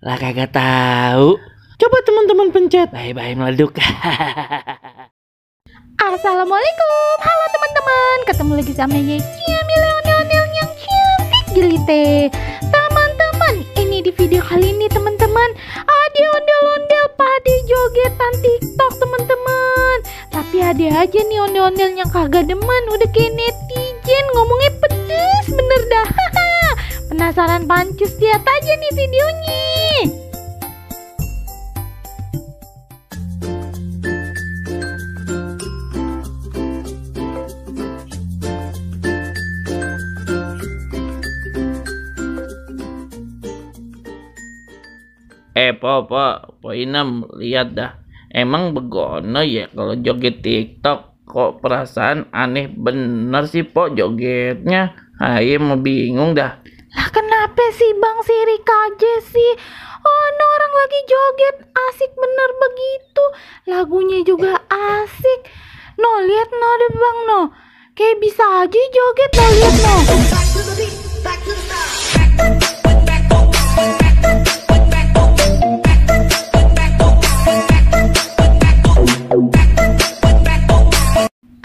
Lah kagak tahu. Coba teman-teman pencet. Bye-bye meleduk. Assalamualaikum, halo teman-teman. Ketemu lagi sama Yecia Milenial yang cantik jelite. Teman-teman, ini di video kali ini teman-teman ada ondel-ondel pada jogetan TikTok teman-teman. Tapi ada aja nih ondel-ondel yang kagak demen, udah kayak netizen ngomongnya pedes bener dah. Penasaran pancus, lihat aja nih videonya. Po Inam, lihat dah. Emang begono ya kalau joget TikTok. Kok perasaan aneh bener sih Po jogetnya. Ayo mau bingung dah. Lah kenapa sih Bang sirik aja sih? Oh, no, orang lagi joget asik bener begitu. Lagunya juga asik. No, lihat no deh Bang no. Kayak bisa aja joget no, lihat no.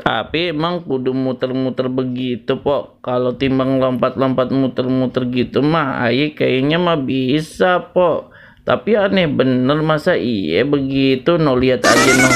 Tapi emang kudu muter-muter begitu Po. Kalau timbang lompat-lompat muter-muter gitu mah aye kayaknya mah bisa Po. Tapi aneh bener, masa iya begitu. No, lihat aja no.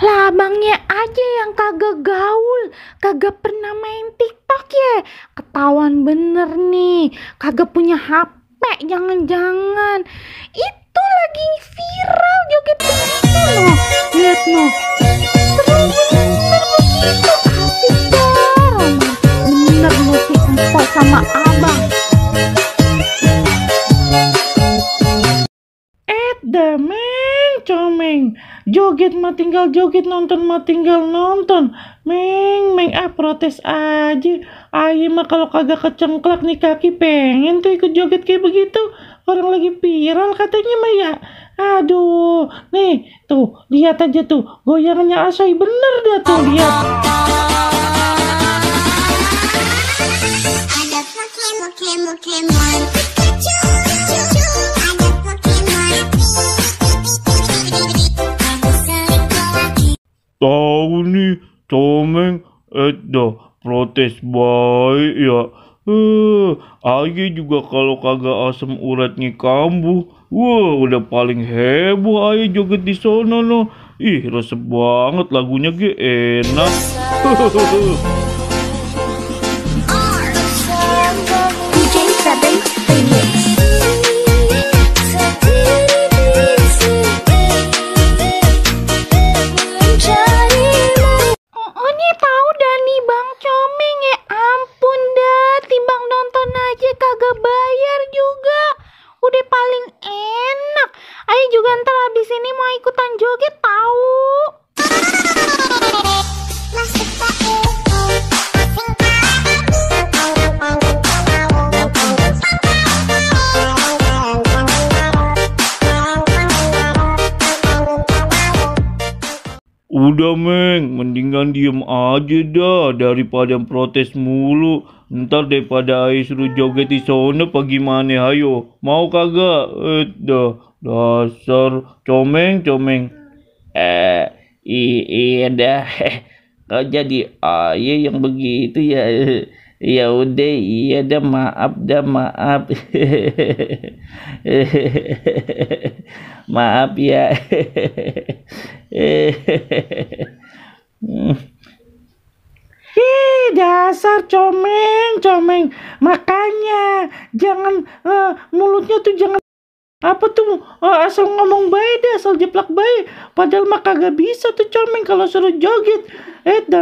Lah abangnya aja yang kagak gaul, kagak pernah main TikTok ya. Ketahuan bener nih, kagak punya HP jangan-jangan. Itu lagi viral joget begitu loh. Lihat no. Seru bener begitu, asik dah. Bener loh si Empo sama abang. Meng, comeng. Joget mah tinggal joget, nonton mah tinggal nonton. Meng, protes aja. Ayo mah kalau kagak kecengklak nih kaki pengen tuh ikut joget kayak begitu. Orang lagi viral katanya mah ya. Aduh, nih tuh lihat aja tuh goyangannya Asoy bener dah tuh lihat. Tahu nih comeng dah protes baik ya. Aye juga kalau kagak asam uratnya kambuh. Wah, udah paling heboh aye joget di sono no. Ih, resep banget lagunya ge enak. Kagak bayar juga, udah paling enak. Ayo juga ntar habis ini mau ikutan joget tahu. Udah Meng, mendingan diem aja dah daripada protes mulu. Ntar daripada ayo suruh joget di sono pagi mana hayo. Mau kagak? Dasar comeng. Iya dah. Kau jadi ayo yang begitu ya. Ya udah, iya dah, maaf. Maaf ya. Dasar comeng. Makanya jangan mulutnya tuh jangan apa tuh asal ngomong baik deh, asal jeplak baik. Padahal mah kagak bisa tuh comeng kalau suruh joget.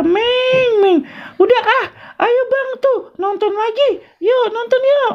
Meng. Udah ayo Bang tuh nonton lagi. Yuk nonton yuk.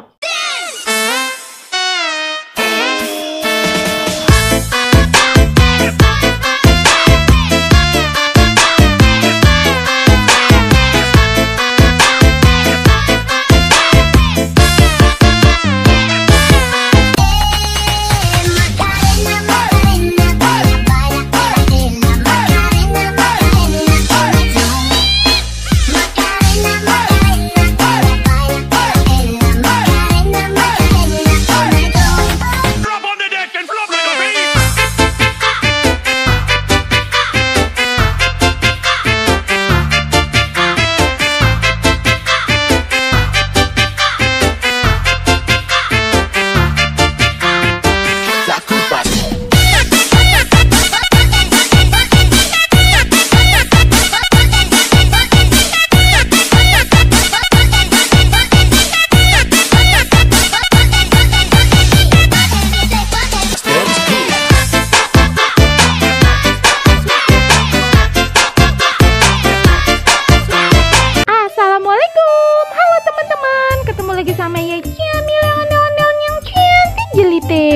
Ciamile ondel-ondel yang cantik jelite.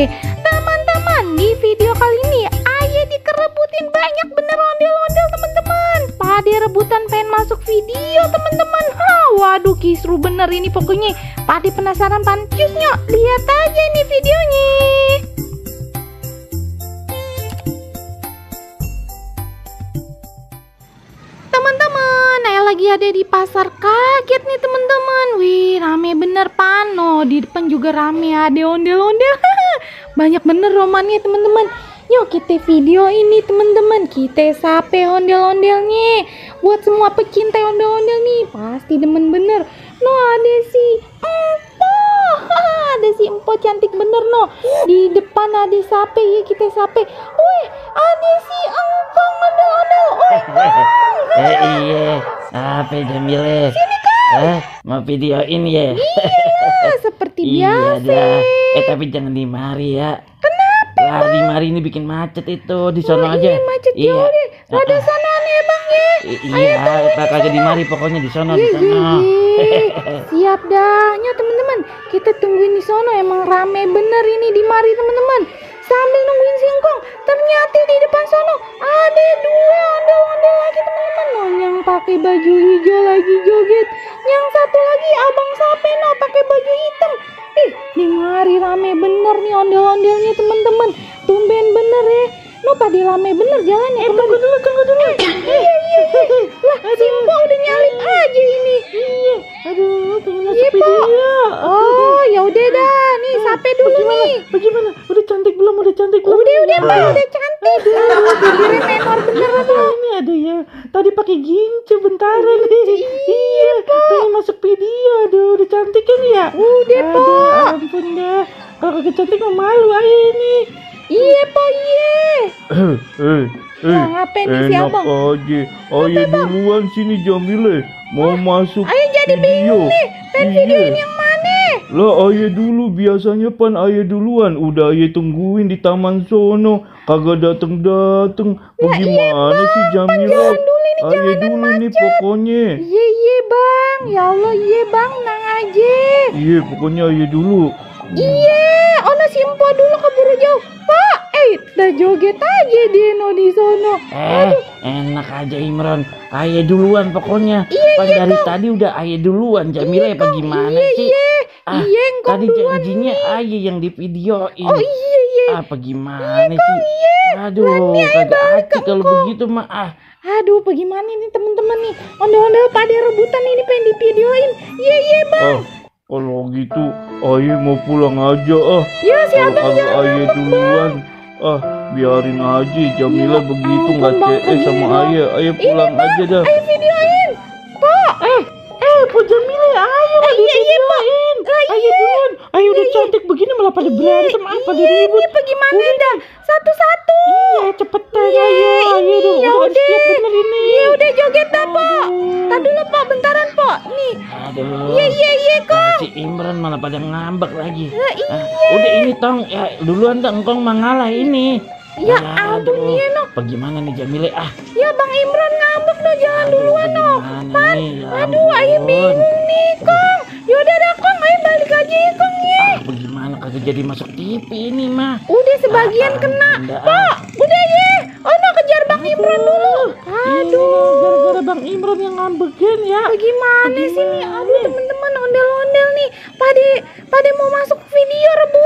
Teman-teman, di video kali ini Aye dikerebutin banyak bener ondel-ondel teman-teman. Pade rebutan pengen masuk video teman-teman. Waduh kisru bener ini pokoknya. Pade penasaran pancusnya. Lihat aja nih videonya. Teman-teman, Naya lagi ada di pasar kaget nih teman-teman. Wih, rame bener pano. Di depan juga rame, ada ondel-ondel. Banyak bener romannya teman-teman. Yuk kita video ini teman-teman. Kita sape ondel-ondelnya. Buat semua pecinta ondel-ondel nih, pasti demen bener. No, ada si Empo. Ada si Empo cantik bener no. Di depan ada sape ya, kita sape. Wih, ada si Engkong ondel-ondel. Iya, apa Jamile? Mau videoin ya? Iya, seperti biasa. Iya, tapi jangan di mari ya. Kenapa? Lah di mari ini bikin macet itu, di sono aja. Iya, macet jauh deh. Rada sana nih bang ya. Iya, tak kagak di mari pokoknya di sono, di sono. Siap dah, nyok teman-teman. Kita tungguin di sono, emang rame bener ini di mari teman-teman. Sambil nungguin singkong, ternyata di depan sono ada dua ondel-ondel lagi teman-teman. No, yang pakai baju hijau lagi joget. Yang satu lagi abang sape no pakai baju hitam. Di mari rame bener nih ondel-ondelnya teman-teman. Tumben bener ya. No pada rame bener jalannya. Tunggu dulu. Lah, Simpo udah nyalip aja ini. Iya, aduh, pengen masuk Iya, Po. video. Oh, ya udah dah. Nih, sape dulu nih. Bagaimana? Udah cantik belum? Udah cantik belum? Udah, Pak, udah cantik. Bibirnya menor bener tuh. Ini ada ya. Tadi pakai gincu bentaran nih. Iya, pengen masuk video. Aduh, udah cantik kan ya? Udah, Po. Aduh, ampun dah. Kalau kagak cantik mah malu aja ini. Iya, Po, iya. Nah, ngapain nih si enak abang? aja. Ayo duluan sini Jamile. Mau masuk Ayo jadi bingung nih. Pengen videoin yang mana? Lah ayo dulu, biasanya pan ayo duluan. Udah ayo tungguin di taman sono. Kagak dateng-dateng. Bagaimana sih Jamile? Ayo dulu nih pokoknya. Iya, Bang. Ya Allah, iya, Bang. Nang aja. Iya pokoknya ayo dulu. Iya, ono Simpo dulu keburu jauh. Pak, dah joget aja dia no di sono. Enak aja Imron. Ayo duluan pokoknya. Pas dari tadi udah ayo duluan. Jamila apa gimana sih? Iya, engkau Tadi duluan janjinya ayo yang di videoin. Oh iya. Apa gimana sih? Aduh, kagak asik kalau begitu mah. Aduh, bagaimana nih teman-teman nih? Ondel-ondel pada rebutan ini pengen di videoin. Iya, Bang. Kalau gitu ayo mau pulang aja Ya, si abang Kalau ayo duluan biarin aja Jamila begitu nggak CS sama Ayah. Ayo pulang aja dah. Ayo videoin. Pak. Po Jamila, ayo videoin. Ayo duluan. Ayo udah cantik begini malah pada berantem apa di ribut. Ini bagaimana dah? Satu-satu. Iya, cepetan ayo dong. Ya Udah udah. siap bener ini. Iya, udah joget dah, Pak. Tadi dulu, Pak, bentaran, Pak. Nih. Aduh. Iya, Kong. Si Imran malah pada ngambek lagi. Udah ini tong ya duluan dong engkong mengalah ini. Ya ampun dia no. Bagaimana nih Jamile? Ya Bang Imran ngambek no, jangan duluan no. Pan. Aduh, ayo bingung nih, Kong. Yaudah dah, Kong, ayo balik aja ya, Kong ya. Bagaimana kagak jadi masuk TV ini mah? Udah sebagian kena. Pak, udah ya. Oh no, kejar Bang Imran dulu. Aduh, gara-gara Bang Imran yang ngambekin ya. Bagaimana sih nih? Aduh, teman-teman ondel-ondel nih. Pada mau masuk video rebu